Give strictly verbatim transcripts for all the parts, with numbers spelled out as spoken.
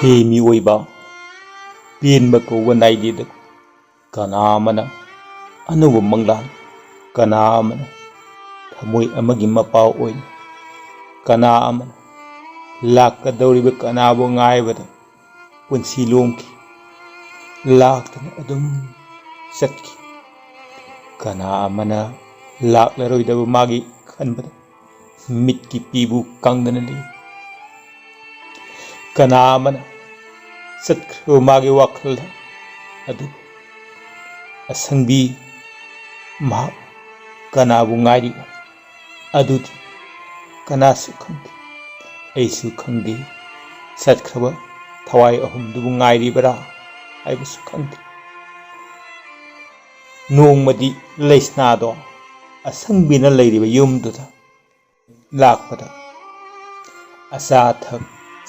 ꯍꯦ ꯃꯤꯑꯣꯏꯕ, ꯄꯦꯟꯕ ꯀꯧꯕ ꯅꯥꯏꯗꯦꯗ꯫ ꯀꯅꯥ ꯑꯃꯅ ꯑꯅꯧꯕ ꯃꯪꯂꯥꯟ, ꯀꯅꯥ ꯑꯃꯅ ꯊꯃꯣꯏ ꯑꯃꯒꯤ ꯃꯄꯥ ꯑꯣꯏꯅ, ꯀꯅꯥ ꯑꯃꯅ ꯂꯥꯛꯀꯗꯧꯔꯤꯕ ꯀꯅꯥꯕꯨ ꯉꯥꯏꯕꯗ ꯄꯨꯟꯁꯤ ꯂꯣꯝꯈꯤ, ꯂꯥꯛꯇꯅ ꯑꯗꯨꯝ ꯆꯠꯈꯤ꯫ ꯀꯅꯥ ꯑꯃꯅ ꯂꯥꯛꯂꯔꯣꯏꯗꯕ ꯃꯥꯒꯤ ꯈꯟꯕꯗ ꯃꯤꯠꯀꯤ ꯄꯤꯕꯨ ꯀꯪꯗꯅ ꯂꯩ꯫ ꯀꯅꯥ ꯑꯃꯅ ꯆꯠꯈ꯭ꯔꯕ ꯃꯥꯒꯤ ꯋꯥꯈꯜꯗ ꯑꯗꯨ ꯑꯁꯪꯕꯤ ꯃꯍꯥꯛ ꯀꯅꯥꯕꯨ ꯉꯥꯏꯔꯤꯕ ꯑꯗꯨꯗꯤ ꯀꯅꯥꯁꯨ ꯈꯪꯗꯦ꯫ ꯑꯩꯁꯨ ꯈꯪꯗꯦ꯫ ꯆꯠꯈ꯭ꯔꯕ ꯊꯋꯥꯏ ꯑꯍꯨꯝꯗꯨꯕꯨ ꯉꯥꯏꯔꯤꯕꯔꯥ ꯍꯥꯏꯕꯁꯨ ꯈꯪꯗꯦ꯫ ꯅꯣꯡꯃꯗꯤ ꯂꯩꯁꯅꯥꯗꯣ ꯑꯁꯪꯕꯤꯅ ꯂꯩꯔꯤꯕ ꯌꯨꯝꯗꯨꯗ ꯂꯥꯛꯄꯗ ꯑꯆꯥ ꯑꯊꯛ,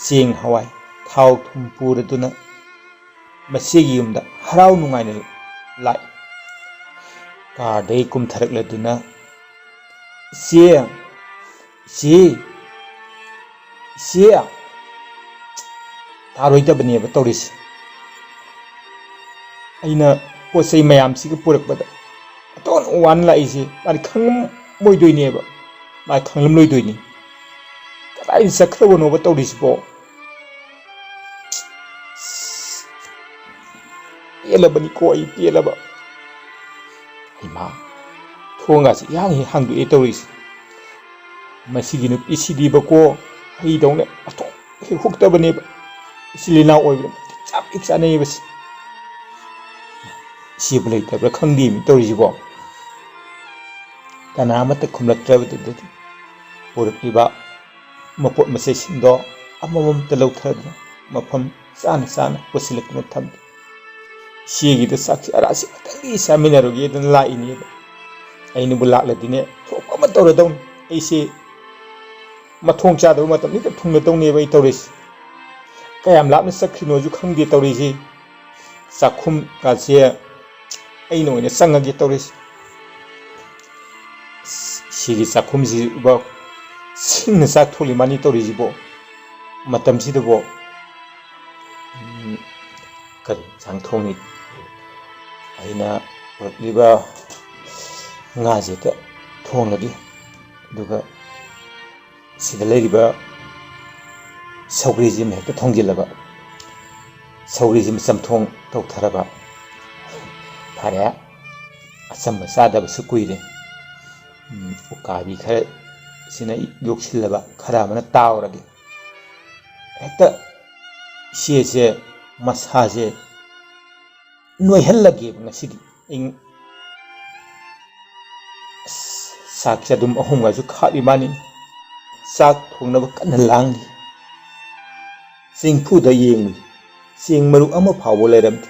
ꯆꯦꯡ ꯍꯋꯥꯏ, ꯊꯥꯎ ꯊꯨꯝ ꯄꯨꯔꯗꯨꯅ ꯃꯁꯤꯒꯤ ꯌꯨꯝꯗ ꯍꯔꯥꯎ ꯅꯨꯡꯉꯥꯏꯅ ꯂꯥꯛꯏ꯫ ꯀꯥꯔꯗꯒꯤ ꯀꯨꯝꯊꯔꯛꯂꯗꯨꯅ, "ꯏꯆꯦ, ꯏꯆꯦ, ꯏꯆꯦ!" ꯇꯥꯔꯣꯏꯗꯕꯅꯦꯕ ꯇꯧꯔꯤꯁꯦ꯫ ꯑꯩꯅ ꯄꯣꯠ ꯆꯩ ꯃꯌꯥꯝꯁꯤꯒ ꯄꯨꯔꯛꯄꯗ ꯑꯇꯣꯟ ꯋꯥꯟ ꯂꯥꯛꯏꯁꯦ ꯃꯥꯗꯤ ꯈꯪꯉꯝꯃꯣꯏꯗꯣꯏꯅꯦꯕ, ꯃꯥꯗꯤ ꯈꯪꯂꯝꯂꯣꯏꯗꯣꯏꯅꯤ꯫ ꯀꯗꯥꯏꯗ ꯆꯠꯈ꯭ꯔꯕꯅꯣꯕ ꯇꯧꯔꯤꯁꯤꯕꯣ? ꯄꯦꯜꯂꯕꯅꯤꯀꯣ, ꯑꯩ ꯄꯦꯜꯂꯕ꯫ ꯍꯩꯃꯥ, ꯊꯣꯡꯒꯥꯁꯦ ꯏꯍꯥꯡ ꯍꯦꯛ ꯍꯥꯡꯗꯣꯛꯑꯦ ꯇꯧꯔꯤꯁꯦ꯫ ꯃꯁꯤꯒꯤ ꯅꯨꯄꯤꯁꯤꯗꯤꯕꯀꯣ, ꯑꯩꯗꯧꯅ ꯑꯊꯣꯛ ꯍꯦꯛ ꯍꯨꯛꯇꯕꯅꯦꯕ꯫ ꯏꯆꯤꯜ ꯏꯅꯥꯎ ꯑꯣꯏꯕꯗ ꯃꯇꯤꯛ ꯆꯥꯕ ꯍꯦꯛ ꯆꯥꯅꯩꯌꯦꯕ ꯁꯤ꯫ ꯏꯆꯦꯕꯨ ꯂꯩꯇꯕ꯭ꯔꯥ ꯈꯪꯗꯦꯃꯤ ꯇꯧꯔꯤꯁꯤꯕꯣ꯫ ꯀꯅꯥ ꯑꯃꯠꯇ ꯈꯨꯝꯂꯛꯇ꯭ꯔꯕꯗꯨꯗꯗꯤ ꯄꯨꯔꯛꯂꯤꯕ ꯃꯄꯣꯠ ꯃꯆꯩꯁꯤꯡꯗꯣ ꯑꯃꯃꯝꯇ ꯂꯧꯊꯗꯨꯅ ꯃꯐꯝ ꯆꯥꯅ ꯆꯥꯅ ꯄꯨꯁꯤꯜꯂꯛꯇꯨꯅ ꯊꯝꯃꯤ꯫ ꯏꯆꯦꯒꯤꯗ ꯆꯥꯛꯁꯤ ꯑꯔꯥꯁꯤ ꯈꯛꯇꯪꯗꯤ ꯆꯥꯃꯤꯟꯅꯔꯨꯒꯦꯗꯅ ꯂꯥꯛꯏꯅꯦꯕ꯫ ꯑꯩꯅꯕꯨ ꯂꯥꯛꯂꯗꯤꯅꯦ ꯊꯣꯛꯄ ꯑꯃ ꯇꯧꯔꯗꯧꯅꯤ꯫ ꯑꯩꯁꯦ ꯃꯊꯣꯡ ꯆꯥꯗꯕ ꯃꯇꯝꯗ ꯍꯦꯛꯇ ꯊꯨꯡꯂꯗꯧꯅꯦꯕ ꯑꯩ ꯇꯧꯔꯤꯁꯦ꯫ ꯀꯌꯥꯝ ꯂꯥꯞꯅ ꯆꯠꯈ꯭ꯔꯤꯅꯣꯁꯨ ꯈꯪꯗꯦ ꯇꯧꯔꯤꯁꯦ꯫ ꯆꯥꯛꯈꯨꯝꯒꯁꯦ ꯑꯩꯅ ꯑꯣꯏꯅ ꯆꯪꯉꯒꯦ ꯇꯧꯔꯤꯁꯦ꯫ ꯁꯤꯒꯤ ꯆꯥꯛꯈꯨꯝꯁꯤꯐꯥꯎ ꯁꯤꯡꯅ ꯆꯥꯛ ꯊꯣꯡꯂꯤ ꯃꯥꯅꯤ ꯇꯧꯔꯤꯁꯤꯕꯣ꯫ ꯃꯇꯝꯁꯤꯗꯕꯣ "ꯀꯔꯤ ꯏꯟꯁꯥꯡ ꯊꯣꯡꯅꯤ?" "ꯑꯩꯅ ꯄꯨꯔꯛꯂꯤꯕ ꯉꯥꯁꯦ ꯍꯦꯛꯇ ꯊꯣꯡꯂꯒꯦ, ꯑꯗꯨꯒ ꯁꯤꯗ ꯂꯩꯔꯤꯕ ꯁꯧꯒ꯭ꯔꯤꯁꯤꯃ ꯍꯦꯛꯇ ꯊꯣꯡꯖꯤꯜꯂꯕ, ꯁꯧꯒ꯭ꯔꯤꯁꯤꯃ ꯆꯝꯊꯣꯡ ꯇꯧꯊꯔꯕ꯫ ꯐꯔꯦ, ꯑꯆꯝꯕ ꯆꯥꯗꯕꯁꯨ ꯀꯨꯏꯔꯦ꯫ ꯎꯝ, ꯎꯀꯥꯕꯤ ꯈꯔ ꯁꯤꯅ ꯌꯣꯛꯁꯤꯜꯂꯕ ꯈꯔ ꯑꯃꯅ ꯇꯥꯎꯔꯒꯦ꯫ ꯍꯦꯛꯇ ꯏꯆꯦꯁꯦ ꯃꯁꯥꯁꯦ ꯅꯣꯏꯍꯜꯂꯒꯦꯕ ꯉꯁꯤꯗꯤ꯫ ꯑꯩ ꯑꯁ, ꯆꯥꯛꯁꯦ ꯑꯗꯨꯝ ꯑꯍꯨꯝꯒꯁꯨ ꯈꯥꯛꯏ ꯃꯥꯅꯤ꯫ ꯆꯥꯛ ꯊꯣꯡꯅꯕ ꯀꯟꯅ ꯂꯥꯡꯂꯤ꯫ ꯆꯦꯡꯐꯨꯗ ꯌꯦꯡꯂꯤ꯫ ꯆꯦꯡ ꯃꯔꯨ ꯑꯃ ꯐꯥꯎꯕ ꯂꯩꯔꯝꯗꯦ꯫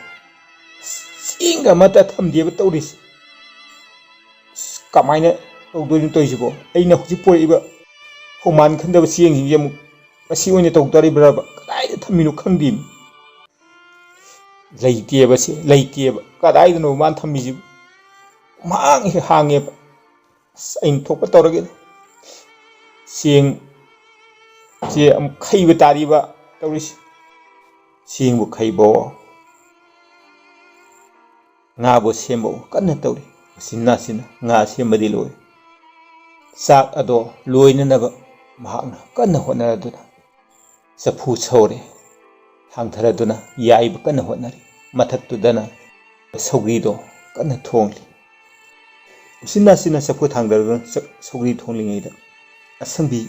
ꯑꯁ, ꯆꯦꯡꯒ ꯑꯃꯠꯇ ꯊꯝꯗꯦꯕ ꯇꯧꯔꯤꯁꯦ꯫ ꯑꯁ, ꯀꯃꯥꯏꯅ ꯇꯧꯗꯣꯏꯅꯣ ꯇꯧꯔꯤꯁꯤꯕꯣ? ꯑꯩꯅ ꯍꯧꯖꯤꯛ ꯄꯨꯔꯛꯏꯕ ꯈꯣꯡꯕꯥꯟ ꯈꯟꯗꯕ ꯆꯦꯡꯁꯤꯡꯁꯦ ꯑꯃꯨꯛ ꯃꯁꯤ ꯑꯣꯏꯅ ꯇꯧ ꯇꯥꯔꯤꯕ꯭ꯔꯕ? ꯀꯗꯥꯏꯗ ꯊꯝꯃꯤꯅꯣ ꯈꯪꯗꯦꯃꯤ꯫ ꯂꯩꯇꯦꯕ ꯁꯦ, ꯂꯩꯇꯦꯕ꯫ ꯀꯗꯥꯏꯗꯅꯣ ꯃꯥꯅ ꯊꯝꯃꯤꯁꯤꯕꯨ? ꯃꯥꯡ ꯍꯦꯛ ꯍꯥꯡꯉꯦꯕ꯫ ꯑꯁ, ꯑꯩꯅ ꯊꯣꯛꯄ ꯇꯧꯔꯒꯦ꯫ ꯆꯦꯡ, ꯆꯦ ꯑꯃꯨꯛ ꯈꯩꯕ ꯇꯥꯔꯤꯕ ꯇꯧꯔꯤꯁꯤ꯫ ꯆꯦꯡꯕꯨ ꯈꯩꯕꯣ, ꯉꯥꯕꯨ ꯁꯦꯝꯕꯣ ꯀꯟꯅ ꯇꯧꯔꯤ꯫ ꯎꯆꯤꯟ ꯅꯥꯆꯤꯟꯅ ꯉꯥ ꯁꯦꯝꯕꯗꯤ ꯂꯣꯏ꯫ ꯆꯥꯛ ꯑꯗꯣ ꯂꯣꯏꯅꯅꯕ ꯃꯍꯥꯛꯅ ꯀꯟꯅ ꯍꯣꯠꯅꯔꯗꯨꯅ ꯆꯐꯨ ꯁꯧꯔꯦ꯫ ꯊꯥꯡꯊꯔꯗꯨꯅ ꯌꯥꯏꯕ ꯀꯟꯅ ꯍꯣꯠꯅꯔꯤ꯫ ꯃꯊꯛꯇꯨꯗꯅ ꯁꯧꯒ꯭ꯔꯤꯗꯣ ꯀꯟꯅ ꯊꯣꯡꯂꯤ꯫ ꯎꯆꯤꯟ ꯅꯥꯆꯤꯟꯅ ꯆꯐꯨ ꯊꯥꯡꯊꯔꯗꯨꯅ ꯆ-, ꯁꯧꯒ꯭ꯔꯤ ꯊꯣꯡꯂꯤꯉꯩꯗ ꯑꯁꯪꯕꯤ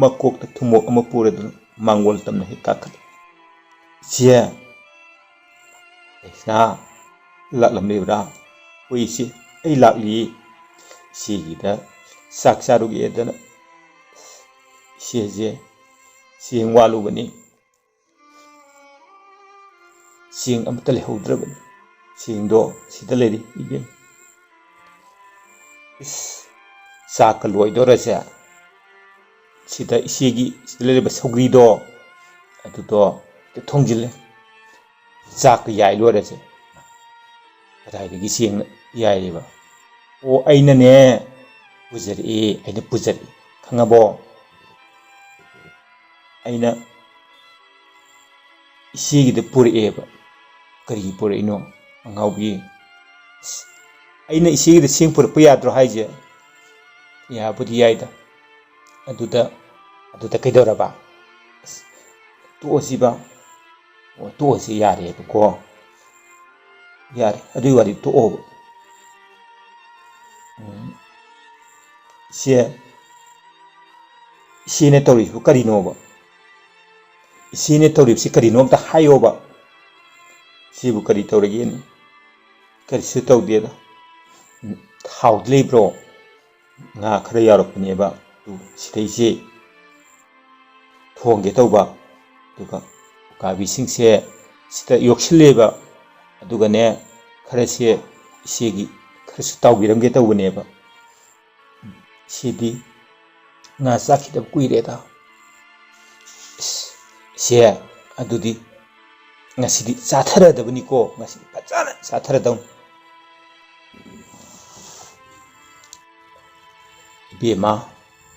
ꯃꯀꯣꯛꯇ ꯊꯨꯝꯃꯣꯛ ꯑꯃ ꯄꯨꯔꯗꯨꯅ ꯃꯥꯡꯒꯣꯜ ꯇꯝꯅ ꯍꯦꯛ ꯀꯥꯈꯠꯂꯤ꯫ "ꯏꯆꯦ, ꯀꯩꯁꯅꯥ ꯂꯥꯛꯂꯝꯂꯤꯕ꯭ꯔꯥ?" "ꯍꯣꯏ ꯏꯆꯦ, ꯑꯩ ꯂꯥꯛꯂꯤꯌꯦ꯫ ꯏꯆꯦꯒꯤꯗ ꯆꯥꯛ ꯆꯥꯔꯨꯒꯦꯗꯅ ꯏꯆꯦꯁꯦ ꯆꯦꯡ ꯋꯥꯠꯂꯨꯕꯅꯤ꯫ ꯆꯦꯡ ꯑꯃꯠꯇ ꯂꯩꯍꯧꯗ꯭ꯔꯕꯅꯤ꯫ ꯆꯦꯡꯗꯣ ꯁꯤꯗ ꯂꯩꯔꯤ, ꯏꯕꯦꯝ꯫" "ꯏꯁ, ꯆꯥꯛꯀ ꯂꯣꯏꯗꯣꯔꯁꯦ꯫ ꯁꯤꯗ ꯏꯆꯦꯒꯤ ꯁꯤꯗ ꯂꯩꯔꯤꯕ ꯁꯧꯒ꯭ꯔꯤꯗꯣ ꯑꯗꯨꯗꯣ ꯍꯦꯛꯇ ꯊꯣꯡꯖꯤꯜꯂꯦ꯫ ꯆꯥꯛꯀ ꯌꯥꯏ ꯂꯣꯏꯔꯁꯦ꯫" "ꯀꯗꯥꯏꯗꯒꯤ ꯆꯦꯡꯅ ꯌꯥꯏꯔꯤꯕ?" "ꯑꯣ, ꯑꯩꯅꯅꯦ ꯄꯨꯖꯔꯛꯏ, ꯑꯩꯅ ꯄꯨꯖꯔꯛꯏ, ꯈꯪꯉꯕꯣ? ꯑꯩꯅ ꯏꯆꯦꯒꯤꯗ ꯄꯨꯔꯛꯑꯦꯕ꯫ ꯀꯔꯤ ꯄꯨꯔꯛꯏꯅꯣ ꯑꯉꯥꯎꯕꯤ? "ꯑꯁ, ꯑꯩꯅ ꯏꯆꯦꯒꯤꯗ ꯆꯦꯡ ꯄꯨꯔꯛꯄ ꯌꯥꯗ꯭ꯔꯣ ꯍꯥꯏꯁꯦ?" "ꯌꯥꯕꯨꯗꯤ ꯌꯥꯏꯗ꯫ ꯑꯗꯨꯗ, ꯑꯗꯨꯗ ꯀꯩꯗꯧꯔꯕ?" "ꯑꯁ, ꯇꯣꯛꯑꯁꯤꯕ꯫" "ꯑꯣ, ꯇꯣꯛꯑꯁꯤ ꯌꯥꯔꯦꯕꯀꯣ꯫ ꯌꯥꯔꯦ, ꯑꯗꯨꯒꯤ ꯋꯥꯔꯤ ꯇꯣꯛꯑꯣꯕ꯫ ꯎꯝ, ꯏꯆꯦ, ꯏꯆꯦꯅ ꯇꯧꯔꯤꯁꯤꯕꯨ ꯀꯔꯤꯅꯣꯕ? ꯏꯆꯦꯅ ꯇꯧꯔꯤꯕꯁꯤ ꯀꯔꯤꯅꯣ ꯑꯝꯇ ꯍꯥꯏꯌꯣꯕ꯫ ꯏꯆꯦꯕꯨ ꯀꯔꯤ ꯇꯧꯔꯒꯦꯅꯦ?" "ꯀꯔꯤꯁꯨ ꯇꯧꯗꯦꯗ꯫" "ꯎꯝ, ꯊꯥꯎꯗꯤ ꯂꯩꯕ꯭ꯔꯣ?" "ꯉꯥ ꯈꯔ ꯌꯥꯎꯔꯛꯄꯅꯦꯕ, ꯑꯗꯨ ꯁꯤꯗꯩꯁꯦ ꯊꯣꯡꯒꯦ ꯇꯧꯕ, ꯑꯗꯨꯒ ꯎꯀꯥꯕꯤꯁꯤꯡꯁꯦ ꯁꯤꯗ ꯌꯣꯛꯁꯤꯜꯂꯦꯕ, ꯑꯗꯨꯒꯅꯦ, ꯈꯔꯁꯦ ꯏꯆꯦꯒꯤ ꯈꯔꯁꯨ ꯇꯥꯎꯕꯤꯔꯝꯒꯦ ꯇꯧꯕꯅꯦꯕ꯫ ꯏꯆꯦꯗꯤ ꯉꯥ ꯆꯥꯈꯤꯗꯕ ꯀꯨꯏꯔꯦꯗ꯫" "ꯏꯁ, ꯏꯆꯦ, ꯑꯗꯨꯗꯤ ꯉꯁꯤꯗꯤ ꯆꯥꯊꯔꯗꯕꯅꯤꯀꯣ, ꯉꯁꯤꯗꯤ ꯐꯖꯅ ꯆꯥꯊꯔꯗꯧꯅꯤ꯫" "ꯏꯕꯦꯝꯃ,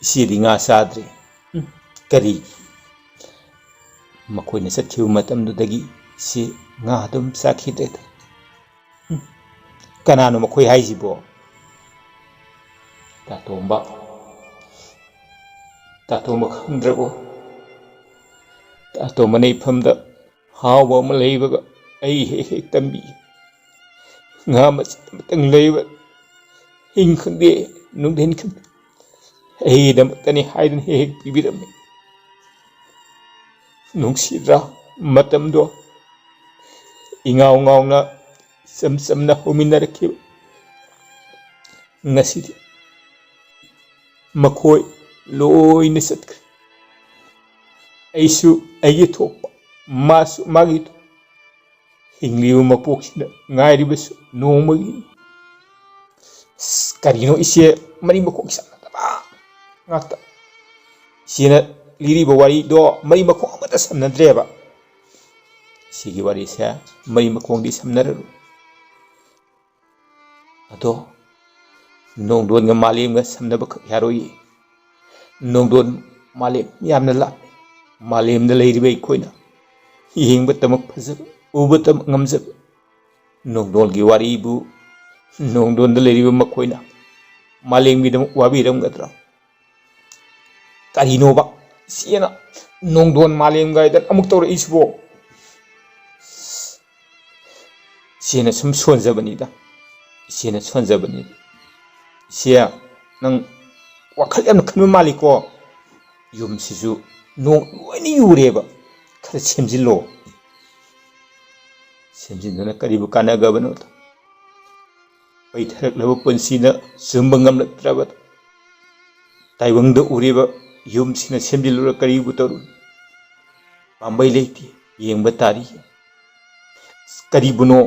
ꯏꯆꯦꯗꯤ ꯉꯥ ꯆꯥꯗ꯭ꯔꯦ꯫" "ꯎꯝ, ꯀꯔꯤ?" "ꯃꯈꯣꯏꯅ ꯆꯠꯈꯤꯕ ꯃꯇꯝꯗꯨꯗꯒꯤ ꯏꯆꯦ ꯉꯥ ꯑꯗꯨꯝ ꯆꯥꯈꯤꯗ꯭ꯔꯦꯗ꯫" "ꯎꯝ, ꯀꯅꯥꯅꯣ ꯃꯈꯣꯏ ꯍꯥꯏꯁꯤꯕꯣ?" "ꯇꯥꯇꯣꯝꯕ꯫" "ꯇꯥꯇꯣꯝꯕ ꯈꯪꯗ꯭ꯔꯕꯣ? ꯇꯥꯇꯣꯝꯕꯅ ꯏꯐꯝꯗ ꯍꯥꯎꯕ ꯑꯃ ꯂꯩꯕꯒ ꯑꯩ ꯍꯦꯛ ꯍꯦꯛ ꯇꯝꯕꯤ꯫ ꯉꯥ ꯃꯆꯥ ꯑꯃꯇꯪ ꯂꯩꯕ, ꯑꯍꯤꯡ ꯈꯪꯗꯦ, ꯅꯨꯡꯊꯤꯟ ꯈꯪꯗꯦ, ꯑꯩꯒꯤꯗꯃꯛꯇꯅꯤ ꯍꯥꯏꯗꯨꯅ ꯍꯦꯛ ꯍꯦꯛ ꯄꯤꯕꯤꯔꯝꯃꯤ꯫ ꯅꯨꯡꯁꯤꯗ꯭ꯔꯥ ꯃꯇꯝꯗꯣ? ꯏꯉꯥꯎ ꯉꯥꯎꯅ ꯏꯆꯝ ꯆꯝꯅ ꯍꯧꯃꯤꯟꯅꯔꯛꯈꯤꯕ꯫ ꯉꯁꯤꯗꯤ ꯃꯈꯣꯏ ꯂꯣꯏꯅ ꯆꯠꯈ꯭ꯔꯦ꯫ ꯑꯩꯁꯨ ꯑꯩꯒꯤ ꯊꯣꯛꯄ, ꯃꯥꯁꯨ ꯃꯥꯒꯤ ꯊꯣꯛꯄ, ꯍꯤꯡꯂꯤꯕ ꯃꯄꯣꯛꯁꯤꯗ ꯉꯥꯏꯔꯤꯕꯁꯨ ꯅꯣꯡꯃꯒꯤ꯫ ꯑꯁ, ꯀꯔꯤꯅꯣ ꯏꯆꯦ, ꯃꯔꯤ ꯃꯈꯣꯡ ꯁꯝꯅꯗꯕ ꯉꯥꯛꯇ꯫ ꯏꯆꯦꯅ ꯂꯤꯔꯤꯕ ꯋꯥꯔꯤꯗꯣ ꯃꯔꯤ ꯃꯈꯣꯡ ꯑꯃꯠꯇ ꯁꯝꯅꯗ꯭ꯔꯦꯕ꯫ ꯁꯤꯒꯤ ꯋꯥꯔꯤꯁꯦ ꯃꯔꯤ ꯃꯈꯣꯡꯗꯤ ꯁꯝꯅꯔꯔꯣꯏ꯫ ꯑꯗꯣ ꯅꯣꯡꯗꯣꯟꯒ ꯃꯥꯂꯦꯝꯒ ꯁꯝꯅꯕꯈꯛ ꯌꯥꯔꯣꯏꯌꯦ꯫ ꯅꯣꯡꯗꯣꯟ ꯃꯥꯂꯦꯝ ꯌꯥꯝꯅ ꯂꯥꯞꯄꯤ꯫ ꯃꯥꯂꯦꯝꯗ ꯂꯩꯔꯤꯕ ꯑꯩꯈꯣꯏꯅ ꯌꯦꯡꯕꯇꯃꯛ ꯐꯖꯕ ꯎꯕꯇ ꯉꯝꯖꯕ ꯅꯣꯡꯗꯣꯜꯒꯤ ꯋꯥꯔꯤꯕꯨ ꯅꯣꯡꯗꯣꯟꯗ ꯂꯩꯔꯤꯕ ꯃꯈꯣꯏꯅ ꯃꯥꯂꯦꯝꯒꯤꯗꯃꯛ ꯋꯥꯕꯤꯔꯝꯒꯗ꯭ꯔꯥ? ꯀꯔꯤꯅꯣꯕ ꯏꯆꯦꯅ ꯅꯣꯡꯗꯣꯟ ꯃꯥꯂꯦꯝꯒꯥꯏꯗ ꯑꯃꯨꯛ ꯇꯧꯔꯛꯏꯁꯤꯕꯣ? ꯏꯆꯦꯅ ꯁꯨꯝ ꯁꯣꯟꯖꯕꯅꯤꯗ, ꯏꯆꯦꯅ ꯁꯣꯟꯖꯕꯅꯤ꯫ ꯏꯆꯦ, ꯅꯪ ꯋꯥꯈꯜ ꯌꯥꯝꯅ ꯈꯟꯕ ꯃꯥꯜꯂꯤꯀꯣ꯫ ꯌꯨꯝꯁꯤꯁꯨ ꯅꯣꯡ ꯂꯣꯏꯅ ꯌꯨꯔꯦꯕ, ꯈꯔ ꯁꯦꯝꯖꯤꯜꯂꯣ꯫ ꯁꯦꯝꯖꯤꯟꯗꯨꯅ ꯀꯔꯤꯕꯨ ꯀꯥꯟꯅꯒꯕꯅꯣꯗ? ꯄꯩꯊꯔꯛꯂꯕ ꯄꯨꯟꯁꯤꯅ ꯆꯨꯝꯕ ꯉꯝꯂꯛꯇ꯭ꯔꯕ ꯇꯥꯏꯕꯪꯗ ꯎꯔꯤꯕ ꯌꯨꯝꯁꯤꯅ ꯁꯦꯝꯖꯤꯜꯂꯨꯔ ꯀꯔꯤꯕꯨ ꯇꯧꯔꯨꯅꯤ? ꯄꯥꯝꯕꯩ ꯂꯩꯇꯦ, ꯌꯦꯡꯕ ꯇꯥꯔꯤ꯫ ꯀꯔꯤꯕꯨꯅꯣ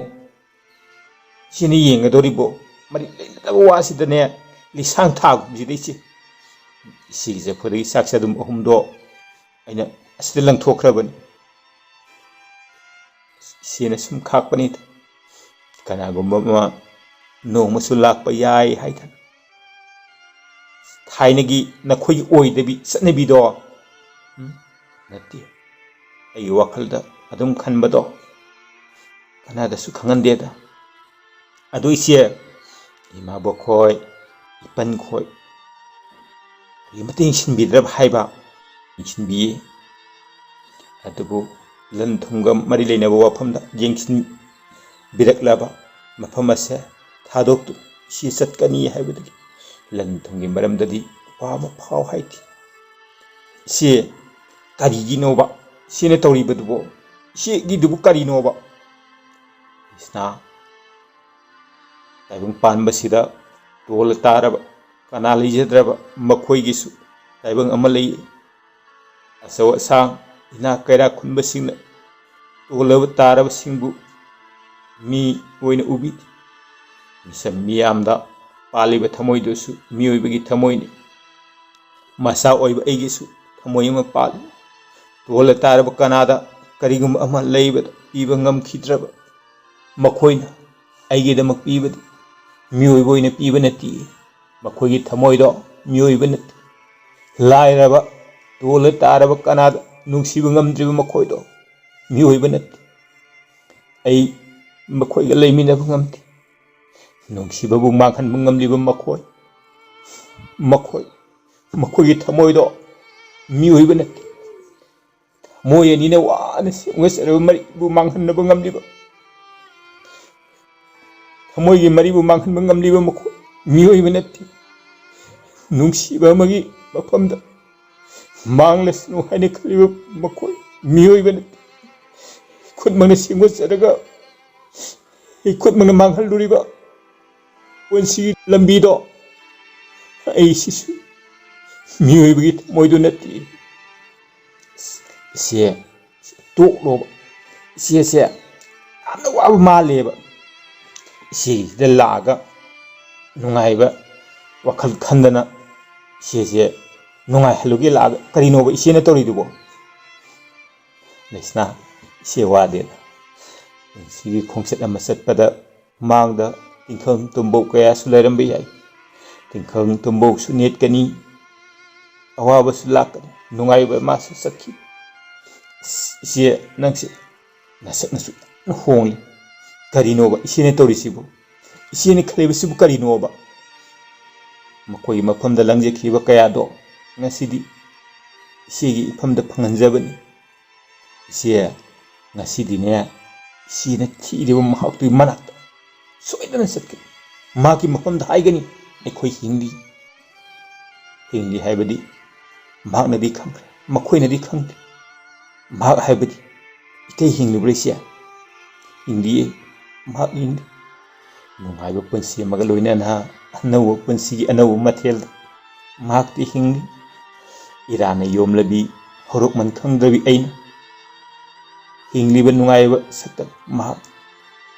ꯁꯤꯅ ꯌꯦꯡꯒꯗꯧꯔꯤꯕꯣ? ꯃꯔꯤ ꯂꯩꯅꯗꯕ ꯋꯥꯁꯤꯗꯅꯦ, ꯂꯤꯁꯥꯡ ꯊꯥꯒꯨꯝꯁꯤꯗ ꯏꯆꯦ, ꯏꯆꯦꯒꯤ ꯆꯐꯨꯗꯒꯤ ꯆꯥꯛ ꯆꯗꯨꯝ ꯑꯍꯨꯝꯗꯣ ꯑꯩꯅ ꯑꯁꯤꯗ ꯂꯪꯊꯣꯛꯈ꯭ꯔꯕꯅꯤ꯫ ꯏꯆꯦꯅ ꯁꯨꯝ ꯈꯥꯛꯄꯅꯤꯗ, ꯀꯅꯥꯒꯨꯝꯕ ꯑꯃ ꯅꯣꯡꯃꯁꯨ ꯂꯥꯛꯄ ꯌꯥꯏ ꯍꯥꯏꯗꯅ꯫ ꯊꯥꯏꯅꯒꯤ ꯅꯈꯣꯏꯒꯤ ꯑꯣꯏꯗꯕꯤ ꯆꯠꯅꯕꯤꯗꯣ, ꯎꯝ, ꯅꯠꯇꯦ꯫ ꯑꯩꯒꯤ ꯋꯥꯈꯜꯗ ꯑꯗꯨꯝ ꯈꯟꯕꯗꯣ ꯀꯅꯥꯗꯁꯨ ꯈꯪꯍꯟꯗꯦꯗ꯫ ꯑꯗꯨ ꯏꯆꯦ, ꯏꯃꯥꯕꯣꯛ ꯈꯣꯏ, ꯏꯄꯟ ꯈꯣꯏ, ꯑꯩꯒꯤ ꯃꯇꯦꯡ ꯁꯤꯟꯕꯤꯗ꯭ꯔꯕ ꯍꯥꯏꯕ? ꯌꯦꯡꯁꯤꯟꯕꯤꯌꯦ꯫ ꯑꯗꯨꯕꯨ ꯂꯟ ꯊꯨꯝꯒ ꯃꯔꯤ ꯂꯩꯅꯕ ꯋꯥꯐꯝꯗ ꯌꯦꯡꯁꯤꯟꯕꯤꯔꯛꯂꯕ ꯃꯐꯝ ꯑꯁꯦ ꯊꯥꯗꯣꯛꯇꯨꯅ ꯁꯤ ꯆꯠꯀꯅꯤ ꯍꯥꯏꯕꯗꯒꯤ ꯂꯟ ꯊꯨꯝꯒꯤ ꯃꯔꯝꯗꯗꯤ ꯋꯥ ꯑꯃ ꯐꯥꯎ ꯍꯥꯏꯗꯦ꯫ ꯏꯆꯦ, ꯀꯔꯤꯒꯤꯅꯣꯕ ꯏꯆꯦꯅ ꯇꯧꯔꯤꯕꯗꯨꯕꯣ? ꯏꯆꯦꯒꯤꯗꯨꯕꯨ ꯀꯔꯤꯅꯣꯕ? ꯏꯁꯅꯥ, ꯇꯥꯏꯕꯪ ꯄꯥꯟꯕꯁꯤꯗ ꯇꯣꯜꯂ ꯇꯥꯔꯕ, ꯀꯅꯥ ꯂꯩꯖꯗ꯭ꯔꯕ ꯃꯈꯣꯏꯒꯤꯁꯨ ꯇꯥꯏꯕꯪ ꯑꯃ ꯂꯩ꯫ ꯑꯆꯧ ꯑꯁꯥꯡ, ꯏꯅꯥꯛ ꯀꯩꯔꯥꯛ ꯈꯨꯟꯕꯁꯤꯡꯅ ꯇꯣꯜꯂꯕ ꯇꯥꯔꯕꯁꯤꯡꯕꯨ ꯃꯤ ꯑꯣꯏꯅ ꯎꯕꯤꯗꯦ꯫ ꯃꯤꯆꯝ ꯃꯤꯌꯥꯝꯗ ꯄꯥꯜꯂꯤꯕ ꯊꯃꯣꯏꯗꯨꯁꯨ ꯃꯤꯑꯣꯏꯕꯒꯤ ꯊꯃꯣꯏꯅꯤ꯫ ꯃꯆꯥ ꯑꯣꯏꯕ ꯑꯩꯒꯤꯁꯨ ꯊꯃꯣꯏ ꯑꯃ ꯄꯥꯜꯂꯤ꯫ ꯇꯣꯜꯂ ꯇꯥꯔꯕ ꯀꯅꯥꯗ ꯀꯔꯤꯒꯨꯝꯕ ꯑꯃ ꯂꯩꯕꯗ ꯄꯤꯕ ꯉꯝꯈꯤꯗ꯭ꯔꯕ ꯃꯈꯣꯏꯅ ꯑꯩꯒꯤꯗꯃꯛ ꯄꯤꯕꯗꯤ ꯃꯤꯑꯣꯏꯕ ꯑꯣꯏꯅ ꯄꯤꯕ ꯅꯠꯇꯦ꯫ ꯃꯈꯣꯏꯒꯤ ꯊꯃꯣꯏꯗꯣ ꯃꯤꯑꯣꯏꯕ ꯅꯠꯇꯦ꯫ ꯂꯥꯏꯔꯕ, ꯇꯣꯜꯂ ꯇꯥꯔꯕ ꯀꯅꯥꯗ ꯅꯨꯡꯁꯤꯕ ꯉꯝꯗ꯭ꯔꯤꯕ ꯃꯈꯣꯏꯗꯣ ꯃꯤꯑꯣꯏꯕ ꯅꯠꯇꯦ꯫ ꯑꯩ ꯃꯈꯣꯏꯒ ꯂꯩꯃꯤꯟꯅꯕ ꯉꯝꯗꯦ꯫ ꯅꯨꯡꯁꯤꯕꯕꯨ ꯃꯥꯡꯍꯟꯕ ꯉꯝꯂꯤꯕ ꯃꯈꯣꯏ, ꯃꯈꯣꯏ, ꯃꯈꯣꯏꯒꯤ ꯊꯃꯣꯏꯗꯣ ꯃꯤꯑꯣꯏꯕ ꯅꯠꯇꯦ꯫ ꯊꯃꯣꯏ ꯑꯅꯤꯅ ꯋꯥꯅ ꯁꯦꯝꯒꯠꯆꯔꯕ ꯃꯔꯤꯕꯨ ꯃꯥꯡꯍꯟꯅꯕ ꯉꯝꯂꯤꯕ, ꯊꯃꯣꯏꯒꯤ ꯃꯔꯤꯕꯨ ꯃꯥꯡꯍꯟꯕ ꯉꯝꯂꯤꯕ ꯃꯈꯣꯏ ꯃꯤꯑꯣꯏꯕ ꯅꯠꯇꯦ꯫ ꯅꯨꯡꯁꯤꯕ ꯑꯃꯒꯤ ꯃꯐꯝꯗ ꯃꯥꯡꯂꯁꯅꯨ ꯍꯥꯏꯅ ꯈꯜꯂꯤꯕ ꯃꯈꯣꯏ ꯃꯤꯑꯣꯏꯕ ꯅꯠꯇꯦ꯫ ꯈꯨꯠꯃꯛꯅ ꯁꯦꯝꯒꯠꯆꯔꯒ ꯑꯩ ꯈꯨꯠꯃꯛꯅ ꯃꯥꯡꯍꯜꯂꯨꯔꯤꯕ ꯄꯨꯟꯁꯤꯒꯤ ꯂꯝꯕꯤꯗꯣ, ꯑꯩꯁꯤꯁꯨ ꯃꯤꯑꯣꯏꯕꯒꯤ ꯊꯃꯣꯏꯗꯨ ꯅꯠꯇꯦ꯫ ꯏꯆꯦ, ꯇꯣꯛꯂꯣꯕ꯫ ꯏꯆꯦꯁꯦ ꯌꯥꯝꯅ ꯋꯥꯕ ꯃꯥꯜꯂꯦꯕ꯫ ꯏꯆꯦꯒꯤꯁꯤꯗ ꯂꯥꯛꯑꯒ ꯅꯨꯡꯉꯥꯏꯕ ꯋꯥꯈꯜ ꯈꯟꯗꯅ ꯏꯆꯦꯁꯦ ꯅꯨꯡꯉꯥꯏꯍꯜꯂꯨꯒꯦ ꯂꯥꯛꯑꯒ ꯀꯔꯤꯅꯣꯕ ꯏꯆꯦꯅ ꯇꯧꯔꯤꯗꯨꯕꯣ? ꯂꯩꯁꯅꯥ, ꯏꯆꯦ ꯋꯥꯗꯦꯗ꯫ ꯄꯨꯟꯁꯤꯒꯤ ꯈꯣꯡꯆꯠ ꯑꯃ ꯆꯠꯄꯗ ꯃꯥꯡꯗ ꯇꯤꯡꯈꯪ ꯇꯨꯝꯕꯧ ꯀꯌꯥꯁꯨ ꯂꯩꯔꯝꯕ ꯌꯥꯏ꯫ ꯇꯤꯡꯈꯪ ꯇꯨꯝꯕꯧꯁꯨ ꯅꯦꯠꯀꯅꯤ, ꯑꯋꯥꯕꯁꯨ ꯂꯥꯛꯀꯅꯤ, ꯅꯨꯡꯉꯥꯏꯕ ꯃꯥꯁꯨ ꯆꯠꯈꯤ꯫ ꯑꯁ, ꯏꯆꯦ, ꯅꯪꯁꯦ ꯅꯁꯛꯅꯁꯨ ꯌꯥꯝꯅ ꯍꯣꯡꯂꯤ꯫ ꯀꯔꯤꯅꯣꯕ ꯏꯆꯦꯅ ꯇꯧꯔꯤꯁꯤꯕꯨ? ꯏꯆꯦꯅ ꯈꯜꯂꯤꯕꯁꯤꯕꯨ ꯀꯔꯤꯅꯣꯕ? ꯃꯈꯣꯏꯒꯤ ꯃꯐꯝꯗ ꯂꯪꯖꯈꯤꯕ ꯀꯌꯥꯗꯣ ꯉꯁꯤꯗꯤ ꯏꯆꯦꯒꯤ ꯏꯐꯝꯗ ꯐꯪꯍꯟꯖꯕꯅꯤ꯫ ꯏꯆꯦ, ꯉꯁꯤꯗꯤꯅꯦ, ꯏꯆꯦꯅ ꯊꯤꯔꯤꯕ ꯃꯍꯥꯛꯇꯨꯒꯤ ꯃꯅꯥꯛꯇ ꯁꯣꯏꯗꯅ ꯆꯠꯀꯅꯤ꯫ ꯃꯍꯥꯛꯀꯤ ꯃꯐꯝꯗ ꯍꯥꯏꯒꯅꯤ, "ꯑꯩꯈꯣꯏ ꯍꯤꯡꯂꯤ꯫" ꯍꯤꯡꯂꯤ ꯍꯥꯏꯕꯗꯤ ꯃꯍꯥꯛꯅꯗꯤ ꯈꯪꯈ꯭ꯔꯦ, ꯃꯈꯣꯏꯅꯗꯤ ꯈꯪꯗꯦ꯫ ꯃꯍꯥꯛ ꯍꯥꯏꯕꯗꯤ ꯏꯇꯩ ꯍꯤꯡꯂꯤꯕ꯭ꯔꯥ ꯏꯆꯦ? ꯍꯤꯡꯂꯤꯌꯦ, ꯃꯍꯥꯛ ꯍꯤꯡꯂꯤ꯫ ꯅꯨꯡꯉꯥꯏꯕ ꯄꯨꯟꯁꯤ ꯑꯃꯒ ꯂꯣꯏꯅꯅ ꯑꯅꯧꯕ ꯄꯨꯟꯁꯤꯒꯤ ꯑꯅꯧꯕ ꯃꯊꯦꯜꯗ ꯃꯍꯥꯛꯇꯤ ꯍꯤꯡꯂꯤ꯫ ꯏꯔꯥꯅ ꯌꯣꯝꯂꯕꯤ ꯍꯧꯔꯛꯃꯟ ꯈꯪꯗ꯭ꯔꯕꯤ ꯑꯩꯅ ꯍꯤꯡꯂꯤꯕ ꯅꯨꯡꯉꯥꯏꯕ ꯁꯛꯇꯝ ꯃꯍꯥꯛ